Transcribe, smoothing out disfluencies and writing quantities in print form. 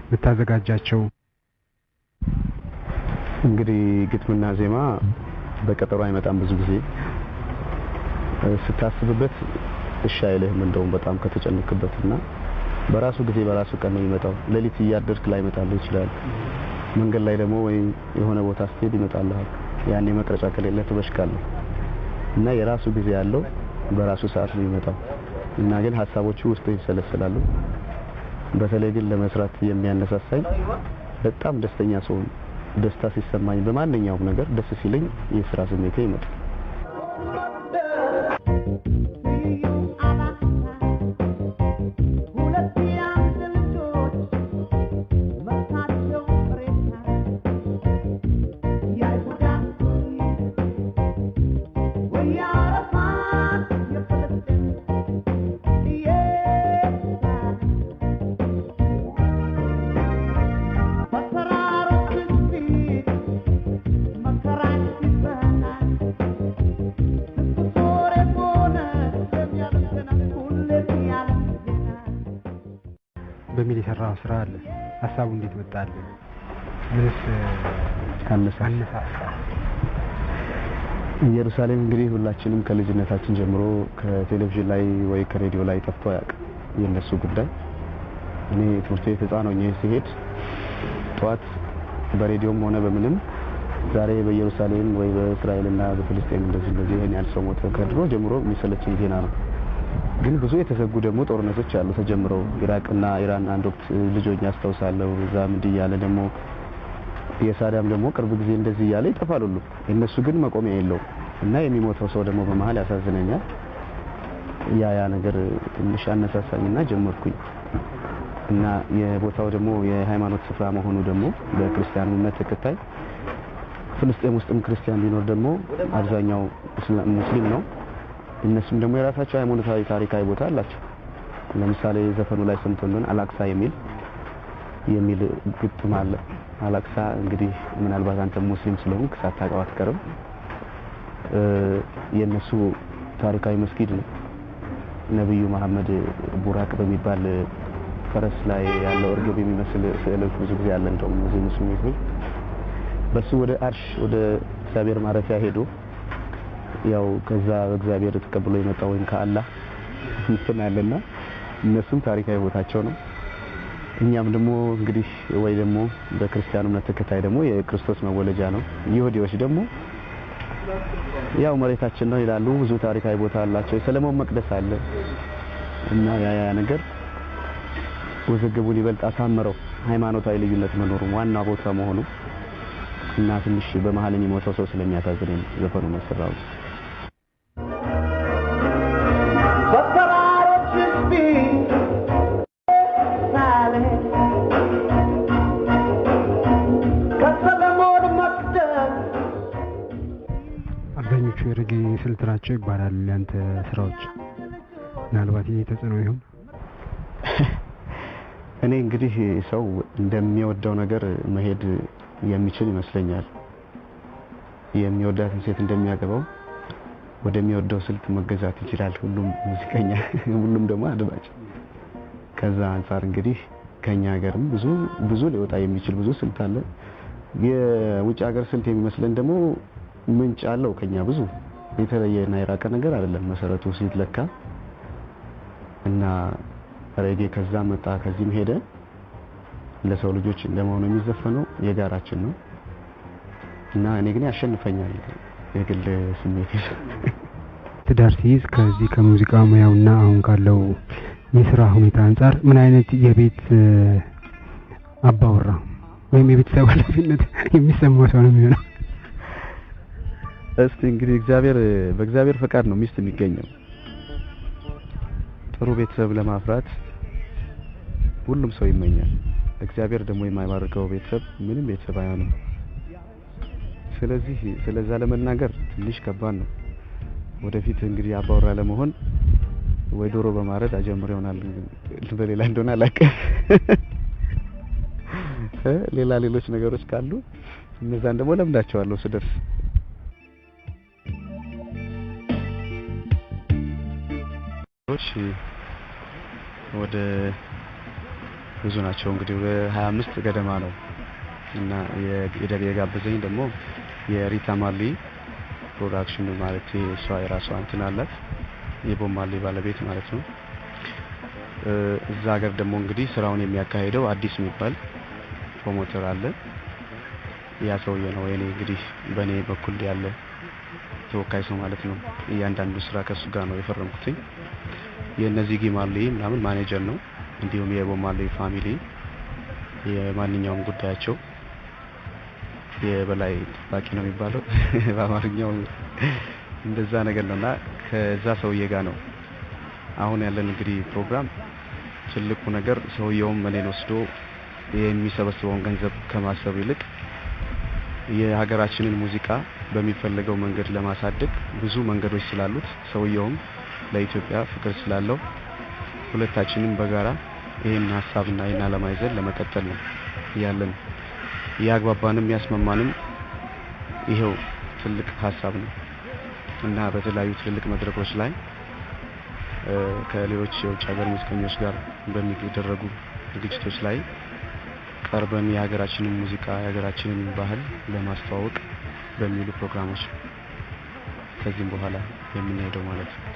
የምታዘጋጃቸው? እንግዲህ ግጥምና ዜማ በቀጠሮ አይመጣም። ብዙ ጊዜ ስታስብበት እሺ አይልህም። እንደውም በጣም ከተጨነቅበትና በራሱ ጊዜ በራሱ ቀን ነው የሚመጣው። ሌሊት እያደርክ ላይመጣልህ ይችላል። መንገድ ላይ ደግሞ ወይ የሆነ ቦታ ስትሄድ ይመጣልሃል። ያኔ መቅረጫ ከሌለ ትበሽቃለህ። እና የራሱ ጊዜ ያለው በራሱ ሰዓት ነው የሚመጣው። እና ግን ሀሳቦቹ ውስጥ ይሰለስላሉ። በተለይ ግን ለመስራት የሚያነሳሳኝ በጣም ደስተኛ ሰው ደስታ ሲሰማኝ በማንኛውም ነገር ደስ ሲለኝ የስራ ስሜቴ ይመጣል። በሚል የሰራው ስራ አለ። ሀሳቡ እንዴት መጣልህ? ምንስ አነሳሳ? ኢየሩሳሌም እንግዲህ ሁላችንም ከልጅነታችን ጀምሮ ከቴሌቪዥን ላይ ወይ ከሬዲዮ ላይ ጠፍቶ አያውቅም የነሱ ጉዳይ። እኔ ትምህርት ቤት ህፃን ሆኜ ሲሄድ ጠዋት በሬዲዮም ሆነ በምንም ዛሬ በኢየሩሳሌም ወይ በእስራኤልና በፍልስጤም እንደዚህ እንደዚህ ይሄን ያህል ሰው ሞተ፣ ከድሮ ጀምሮ የሚሰለቸኝ ዜና ነው። ግን ብዙ የተዘጉ ደግሞ ጦርነቶች አሉ ተጀምረው። ኢራቅና ኢራን አንድ ወቅት ልጅ ሆኜ አስታውሳለሁ። እዛም እንዲህ እያለ ደግሞ የሳዳም ደግሞ ቅርብ ጊዜ እንደዚህ እያለ ይጠፋል ሁሉ። እነሱ ግን መቆሚያ የለውም እና የሚሞተው ሰው ደግሞ በመሀል ያሳዝነኛል። ያ ነገር ትንሽ አነሳሳኝና ጀመርኩኝ። እና የቦታው ደግሞ የሃይማኖት ስፍራ መሆኑ ደግሞ በክርስቲያን እምነት ተከታይ ፍልስጤም ውስጥም ክርስቲያን ቢኖር ደግሞ አብዛኛው ሙስሊም ነው። እነሱም ደግሞ የራሳቸው ሃይማኖታዊ ታሪካዊ ቦታ አላቸው። ለምሳሌ ዘፈኑ ላይ ሰምቶ እንደሆነ አላክሳ የሚል ግጥም አለ። አላክሳ እንግዲህ ምናልባት አንተ ሙስሊም ስለሆንክ ሳታውቀው አትቀርም። የነሱ ታሪካዊ መስጊድ ነው። ነብዩ መሐመድ ቡራቅ በሚባል ፈረስ ላይ ያለው እርግብ የሚመስል ስዕሎች ብዙ ጊዜ አለ። እንደውም እዚህ ሙስሊሞች በሱ ወደ አርሽ ወደ እግዚአብሔር ማረፊያ ሄዶ ያው ከዛ እግዚአብሔር ተቀብሎ የመጣው ወይም ከአላህ እንትን አለና እነሱም ታሪካዊ ቦታቸው ነው። እኛም ደግሞ እንግዲህ ወይ ደግሞ በክርስቲያኑ እምነት ተከታይ ደግሞ የክርስቶስ መወለጃ ነው። ይሁዲዎች ደግሞ ያው መሬታችን ነው ይላሉ። ብዙ ታሪካዊ ቦታ አላቸው። የሰለሞን መቅደስ አለ እና ያ ነገር ውዝግቡን ይበልጥ አሳምረው ሃይማኖታዊ ልዩነት መኖሩ ዋና ቦታ መሆኑ እና ትንሽ በመሃል የሚሞተው ሰው ስለሚያሳዝነኝ ዘፈኑን የሰራሁት። አብዛኞቹ የሬጌ ስልት ናቸው ይባላል ያንተ ስራዎች። ምናልባት ይሄ ተጽዕኖ ይሁን? እኔ እንግዲህ ሰው እንደሚወደው ነገር መሄድ የሚችል ይመስለኛል። የሚወዳትን ሴት እንደሚያገባው ወደሚወደው ስልት መገዛት ይችላል ሁሉም ሙዚቀኛ፣ ሁሉም ደግሞ አድማጭ። ከዛ አንፃር እንግዲህ ከኛ ሀገርም ብዙ ብዙ ሊወጣ የሚችል ብዙ ስልት አለ። የውጭ ሀገር ስልት የሚመስለን ደግሞ ምንጭ አለው ከኛ ብዙ የተለየና የራቀ ነገር አይደለም መሰረቱ ሲለካ። እና ሬጌ ከዛ መጣ ከዚህም ሄደ ለሰው ልጆች እንደመሆኑ የሚዘፈነው የጋራችን ነው። እና እኔ ግን ያሸንፈኛል የግል ስሜቴ። ትዳር ሲይዝ ከዚህ ከሙዚቃ ሙያውና አሁን ካለው የስራ ሁኔታ አንፃር ምን አይነት የቤት አባወራ ወይም የቤተሰብ ኃላፊነት የሚሰማው ሰው ነው የሚሆነው? እስቲ እንግዲህ እግዚአብሔር በእግዚአብሔር ፈቃድ ነው ሚስት የሚገኘው። ጥሩ ቤተሰብ ለማፍራት ሁሉም ሰው ይመኛል። እግዚአብሔር ደግሞ የማይባርከው ቤተሰብ ምንም ቤተሰብ አይሆንም። ስለዚህ ስለዛ ለመናገር ትንሽ ከባድ ነው። ወደፊት እንግዲህ አባወራ ለመሆን ወይ ዶሮ በማረድ አጀምር ይሆናል፣ በሌላ እንደሆነ አላውቅም። ሌላ ሌሎች ነገሮች ካሉ እነዛን ደግሞ ለምዳቸዋለሁ ስደርስ። ወደ ብዙ ናቸው እንግዲህ 25 ገደማ ነው። እና የጋበዘኝ ደግሞ የሪታ ማርሊ ፕሮዳክሽን ማለት እሷ የራሷ እንትን አላት፣ የቦብ ማርሊ ባለቤት ማለት ነው። እዛ ሀገር ደግሞ እንግዲህ ስራውን የሚያካሂደው አዲስ የሚባል ፕሮሞተር አለ። ያ ሰውዬ ነው የኔ እንግዲህ በእኔ በኩል ያለ ተወካይ ሰው ማለት ነው። እያንዳንዱ ስራ ከሱ ጋር ነው የፈረምኩትኝ። የእነዚህ ዚጊ ማርሊ ምናምን ማኔጀር ነው። እንዲሁም የቦብ ማርሊ family የማንኛውም ጉዳያቸው የበላይ ጠባቂ ነው የሚባለው በአማርኛው፣ እንደዛ ነገር ነውና ከዛ ሰውዬ ጋር ነው አሁን ያለን እንግዲህ ፕሮግራም። ትልቁ ነገር ሰውየውም እኔን ወስዶ የሚሰበስበውን ገንዘብ ከማሰብ ይልቅ የሀገራችንን ሙዚቃ በሚፈለገው መንገድ ለማሳደግ ብዙ መንገዶች ስላሉት፣ ሰውየውም ለኢትዮጵያ ፍቅር ስላለው ሁለታችንም በጋራ ይህን ሀሳብና ይህን ዓላማ ይዘን ለመቀጠል ነው ያለን። ያግባባንም ያስማማንም ይሄው ትልቅ ሀሳብ ነው እና በተለያዩ ትልልቅ መድረኮች ላይ ከሌሎች የውጭ ሀገር ሙዚቀኞች ጋር በሚደረጉ ዝግጅቶች ላይ ቀርበን የሀገራችንን ሙዚቃ፣ የሀገራችንን ባህል ለማስተዋወቅ በሚሉ ፕሮግራሞች ከዚህም በኋላ የምንሄደው ማለት ነው።